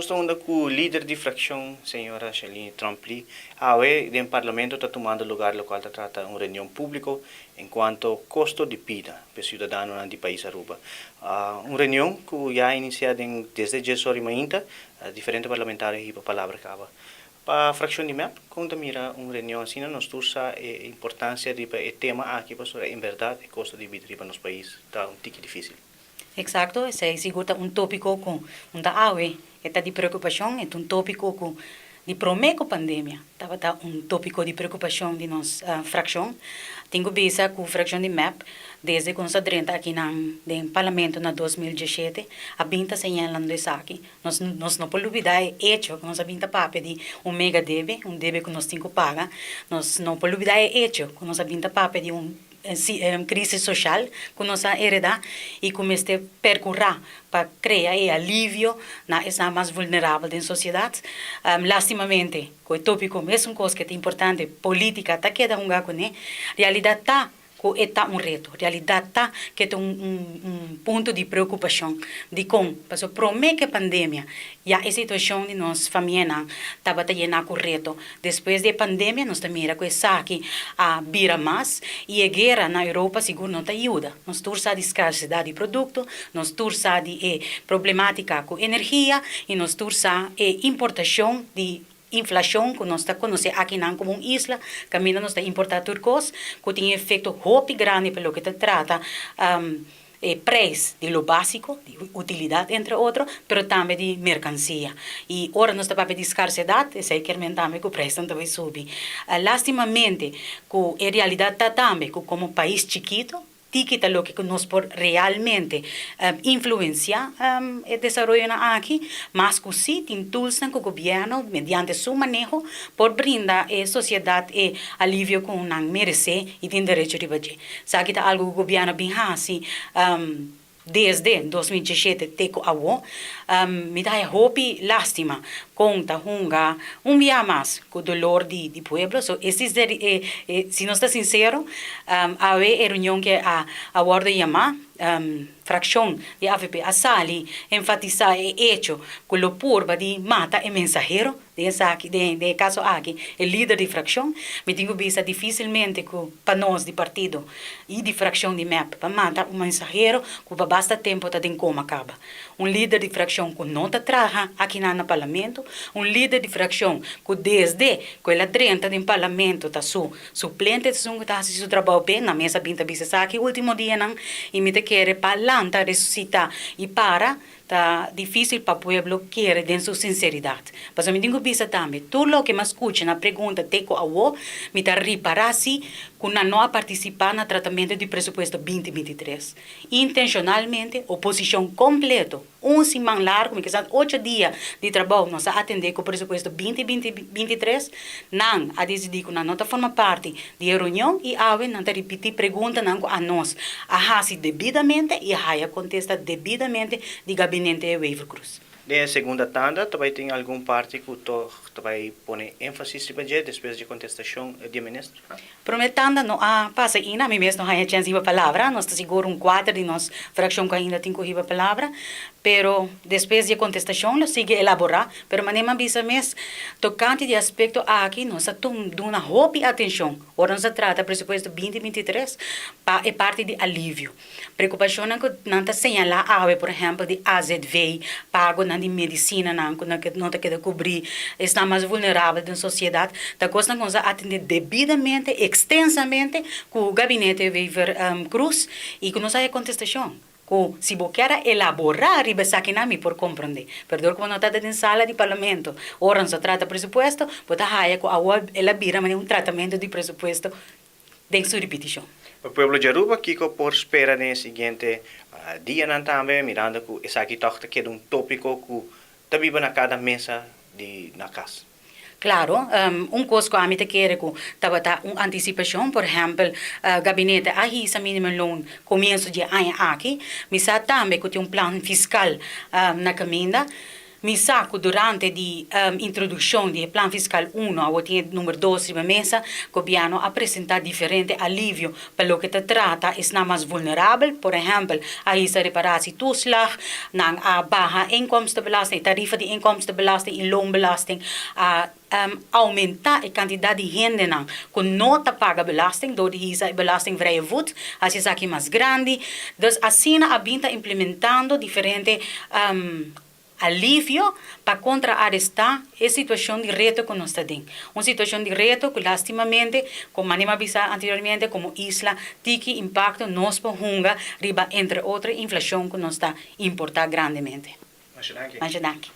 Nos ta unda cu lider di fraccion, señora Shalini Tromp-Lee, awe den Parlamento ta tumando lugar locual ta trata un reunion publico en cuanto costo di bida p'e ciudadanonan di pais Aruba. Un reunion cu ya a inicia den desde 10 or di mainta, diferente parlamentario a hiba palabra caba. Pa fraccion di MEP, con ta mira un reunion asina? Nos tur sa e importancia riba e tema aki pasobra en berdad e costo di bida riba nos pais ta un tiki dificil. Exacto, esey sigur ta un topico cu un ta awe e ta di preocupacion, e ta un topico cu di prome cu pandemia tabata un topico di preocupacion di nos fraccion. Tin cu bisa cu fraccion di MEP desde cu nos a drenta akinan den Parlamento na 2017 a bin ta señalando esaki. Nos no por lubida e hecho cu nos a bin ta papia di un mega debe, un debe cu nos tin cu paga. Nos no por lubida e hecho cu nos a bin ta papia di un crisis social cu nos a hereda y cu mester percura pa crea e alivio na esnan mas vulnerabel den sociedad. Lastimamente, cu e topico mesun cos cu ta importante, politica ta keda hunga cune. Realidad ta cu e ta un reto. Realidad ta cu e ta un punto di preocupacion. Dicon? Pasobra prome cu e pandemia, ya e situacion di nos famianan tabata yena cu reto. Despues di e pandemia nos ta mira cu esaki a bira mas y e guera na Europa sigur no ta yuda. Nos tur sa di scarsidad di producto, nos tur sa di e problematica cu energia y nos tur sa e importacion di inflacion cu nos ta conoce akinan como un isla, caminda nos ta importa tur cos, cu tin efecto hopi grandi pa loke ta trata e prijs di lo basico, di utilidad entre otro, pero tambe di mercancia. Y ora nos ta papia di scarsedad, esey kiermen tambe cu prijsnan ta bay subi. Lastimamente, cu e realidad ta tambe cu como pais chikito, tiki ta loke cu nos por realmente influencia e desaroyonan aki, mas cu si tin toolsnan cu gobierno mediante su maneho por brinda e sociedad e alivio cu nan merece y tin derecho riba dje. Esaki ta algo cu gobierno a bin haci desde 2017 te cu awo. Mi ta haya hopi lastima con ta hunga un bia mas cu dolor di pueblo. So, e si nos ta sincero, awe e reunion cu a wordo yama, fraccion di AVP a sali enfatisa e hecho cu lo purba di mata e mensahero. Den esaki, den e caso aki, e lider di fraccion, mi tin cu bisa dificilmente cu pa nos di partido y di fraccion di MEP pa mata un mensahero cu pa basta tempo ta den coma caba. Un lider di fraccion cu no ta traha akinan na Parlamento, un lider di fraccion cu desde cu el a drenta den Parlamento ta su suplente, ta esun cu ta haci su trabao ben, nan mes a bin ta bisa esaki ultimo dianan y mi ta kere pa lanta, resucita y para. Ta difícil pa pueblo kere den su sinceridad. Pasobra mi tin cu bisa tambe, tur loke mi a scucha na pregunta te cu awo, mi ta ripara si cu nan no a participa na tratamento di presupuesto 2023. Intencionalmente, oposicion completo, un siman largo, mi ke sa 8 dia di trabou nos a atende cu presupuesto 2023, nan a dicidi cu nan no ta forma parti di e reunion y awe nan ta ripiti preguntanan cu anos a haci debidamente y a haya contesta debidamente di gabinete Wever-Croes. Den segunda tanda, tambe tin algun parti cu tambe pone enfasis riba dje despues di contestacion di minister? Prome tanda no a pasa ainda, ami mes no haya chance hiba palabra, nos ta sigur un cuater di nos fraccion cu ainda tin cu hiba palabra, pero despues di contestacion lo sigui elabora, pero manera mi a bisa mes, tocante di aspecto aki, nos a duna hopi atencion, ora nos a trata presupuesto 2023, pa e parti di alivio. Preocupacionnan cu nan ta señala awe, por ehempel, di AZV, pagonan di medicinanan cu no ta keda cubri, esnan mas vulnerabel den sociedad, ta cosnan cu nos a atende debidamente, extensamente, cu gabinete Wever Croes y cu nos haya contestacion. Cu si bo kier elabora riba esakinan mi por comprende. Pero dor cu no ta den sala di Parlamento, ora nos a trata presupuesto, bo ta haya cu awo el a bira manera un tratamento di presupuesto den su repeticion. E pueblo di Aruba, kico por spera den siguiente dianan tambe, mirando cu esaki toch ta keda un topico cu ta biba na cada mesa di na cas? Claro, un cos cu ami ta kere cu tabata un anticipacion, por ehempel, gabinete a hisa minimumloon comienso di aña aki, mi sa tambe cu tin un plan fiscal na caminda. Mi sa cu durante di introduccion di e Plan Fiscal 1, awo tin e number 2 riba mesa, gobierno a presenta diferente alivio pa loke ta trata esnan mas vulnerabel. Por ehempel, a hisa reparatietoeslag, nan a baha inkomstenbelasting, e tarifa di inkomstenbelasting y loonbelasting, a aumenta e cantidad di hendenan cu no ta paga belasting door di hisa e belastingvrije voet, haci esaki mas grandi. Dus asina a bin ta implementando diferente alivio pa contraaresta e situacion di reto cu nos ta den. Un situacion di reto cu lastimamente, como manera mi a bisa anteriormente, como isla tiki impacto nos por hunga riba entre otro inflacion cu nos ta importa grandemente. Masha danki. Masha danki.